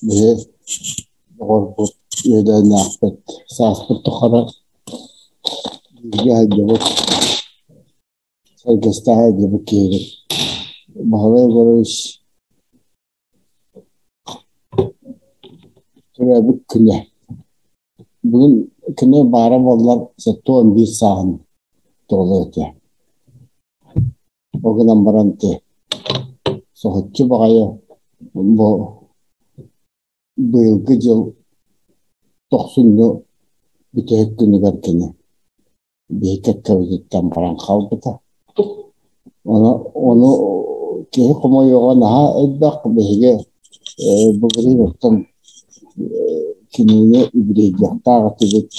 Биһи доҕорбут, үөдээннээхпит, сааспыт тухары бииргэ сылдьыбыт, сэргэстэһэ сылдьыбыт киһибит Баһылай Егорович төрөөбүт күнэ. Бүгүн кини баара буоллар 71 сааһын туолуо этэ. Ол гынан баран ити соһуччу баҕайы бу быйылгы дьыл тохсунньу бүтэһик күнүгэр кини биһи кэккэбититтэн баран хаалбыта. Ону, ону киһи хомойуоҕа наһаа элбэх биһиги былырыын оттон кинини үбүлүөйдүөхтээх этибит,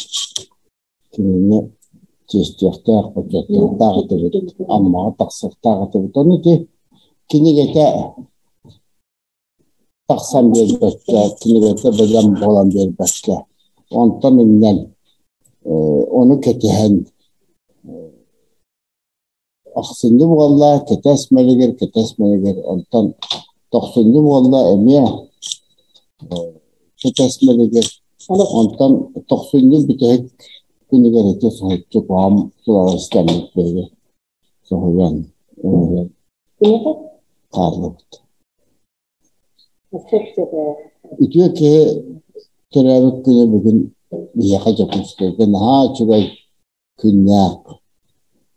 кинини чиэстиэхтээх, бочуоттуохтаах этибит, Аммаҕа тахсыахтаах этибит. Ону ити кинигэтэ тахсан биэрбэккэ, кинигэтэ бэлэм буолан биэрбэккэ, онтон иҥнэн ону кэтэһэн ахсынньы буолла, кэтэс мэлигир, кэтэс мэлигир, онтон тохсунньу буолла эмиэ кэтэс мэлигир, онтон тохсунньу бүтэһик күнүгэр ити соһуччу куһаҕан сураҕы истэммит биһиги соһуйан хааллыбыт. Үтүө киһи төрөөбүт күнэ бүгүн биһиэхэ Дьокуускайга наһаа үчүгэй күннээх,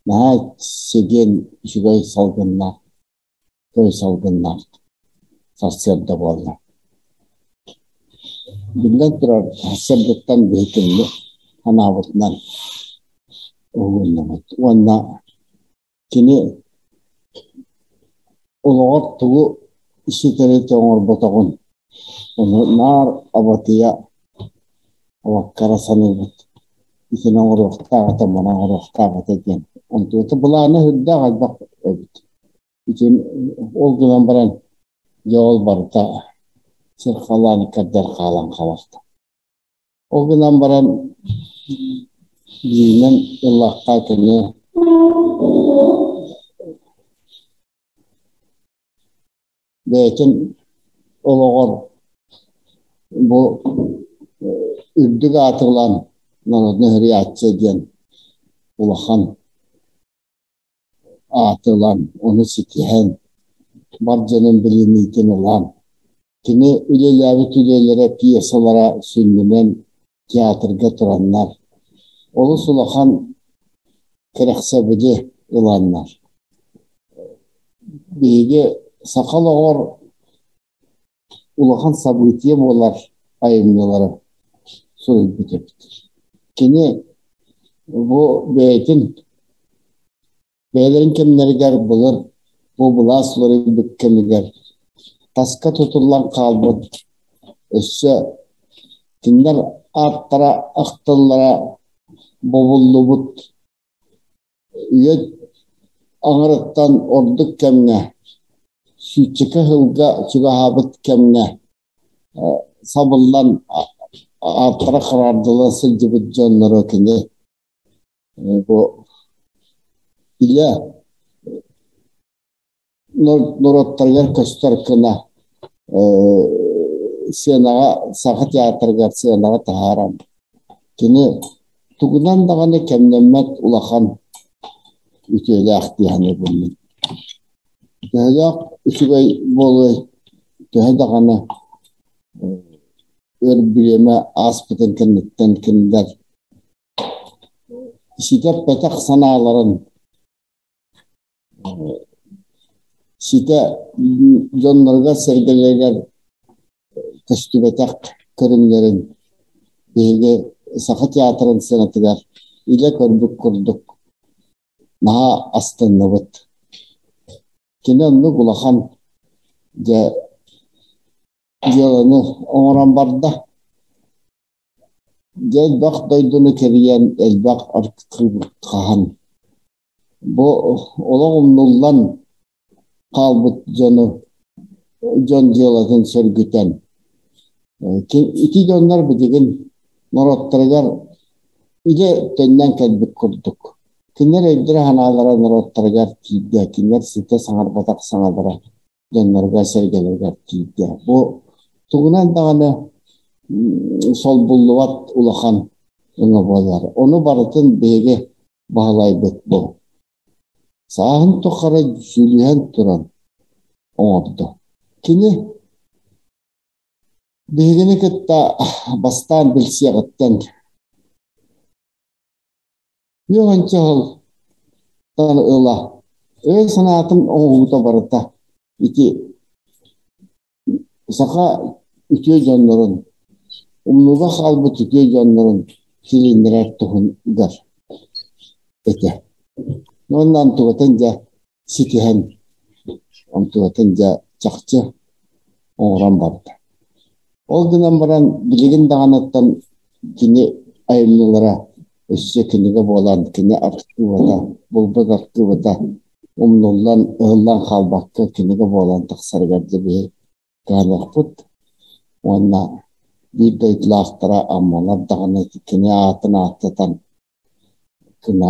наһаа сэгиэн үчүгэй салгыннаах, көй салгыннаах сарсыарда буолла. Биллэн турар, сарсыардаттан биһи кинини санаабытынан уһугуннубут уонна кини олоҕор тугу ситэри оҥорботоҕун, ону наар абатыйа абаккара саныыбыт, итини оҥоруохтаах этэ, маны оҥоруохтаах этэ диэн. Онтуйата былаана сүрдээх элбэх эбит. Итин ол гынан баран дьэ ол барыта сир халаан иккэрдэр хаалан хаалта. Ол гынан баран бииринэн ыллахха кини бэйэтин олоҕор бу үрдүк ааты ылан народнай суруйааччы диэн улахан ааты ылан, ону ситиһэн, бар дьонун билиниитин ылан, кини үлэлээбит үлэлэрэ, пьесалара сүнньүнэн театрга тураннар, олус улахан кэрэхсэбили ыланнар. Биһиги саха олоҕор улахан событие буолар айымньылары суруйбут эбит. Кини бу бэйэтин бэйэлэрин кэмнэригэр былыр бу былаас уларыйбыт кэмигэр таска тутуллан хаалбыт өссө кинилэр ааттара ахтыллара бобуллубут үйэ аҥарыттан ордук кэмҥэ сүүччэкэ сылга чугаһаабыт кэмҥэ сабыллан ааттара хараардыла сылдьыбыт дьонноро кини бу илэ норуоттарыгар көстөр гына сыанаҕа Саха театрыгар сыанаҕа таһааран кини тугунан даҕаны кэмнэммэт улахан үтүөлээх дии саныыбын мин. Төһөлөөх үчүгэй буолуой, төһө даҕаны өр бириэмэ ааспытын кэнниттэн кинилэр ситэ эппэтэх санааларын ситэ дьонноругар-сэргэлэригэр көстүбэтэх көрүҥнэрин биһиги Саха театрын сценатыгар илэ көрбүт курдук наһаа астынныбыт. Кини оннук улахан дьэ дьыаланы оҥорон барда. Дьэ элбэх дойдуну кэрийэн, элбэх хаһан бу олох умнуллан хаалбыт дьону дьон дьыалатын сөргүтэн ити дьоннор билигин норуоттарыгар илэ төннөн кэлбит курдук. Кинилэр өйдөрө-санаалара норуоттарыгар тиийдэ, кинилэр ситэ саҥарбатах саҥалара дьонноругар-сэргэлэригэр тиийдэ. Бу Тугунан даҕаны солбуллубат улахан өҥө буолар. Ону барытын биһиги баһылайбыт бу. Сааһын тухары дьүлүһэн туран оҥордо. Кини биһигини кытта бастаан билсиэҕиттэн үөһэнчэ сылтан ыла өй-санаатын оҥоһуута барыта ити саха үтүө дьоннорун, умнууга хаалбыт үтүө дьоннорун тилиннэрэр туһугар этэ. Уонна онтугатын дьэ ситиһэн, онтугатын дьэ чахчы оҥорон барда. Ол гынан баран билигин даҕаныттан кини айымньылара өссө кинигэ буолан, кини архыыбата, булбут архыыбата умнуллан, ыһыллан хаалбакка кинигэ буолан тахсарыгар дьэ биһи кыһаныахпыт уонна биир дойдулаахтара Аммалар даҕаны кини аатын ааттатан гына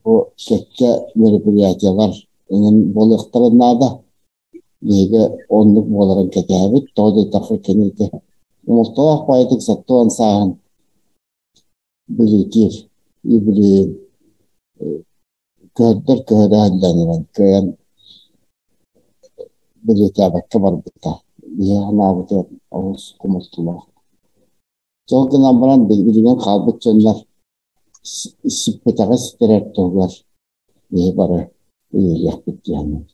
бу кэккэ мероприятиелар эҥин буолуохтарын наада. Биһиги оннук буоларын кэтэһэбит. Тоҕо диэтэххэ кини ити умулталаах баайытык саттуон сааһын билиитиир, юбилейын көһөрдөр көһөрөһөллөнүнэн кыайан бэлиэтээбэккэ барбыта. Биһиги санаабытыгар олус хомолтолоох. Ол гынан баран билигин хаалбыт дьоннор сиппэтэҕи ситэрэр туһугар биһи бары үлэлиэхпит диэн.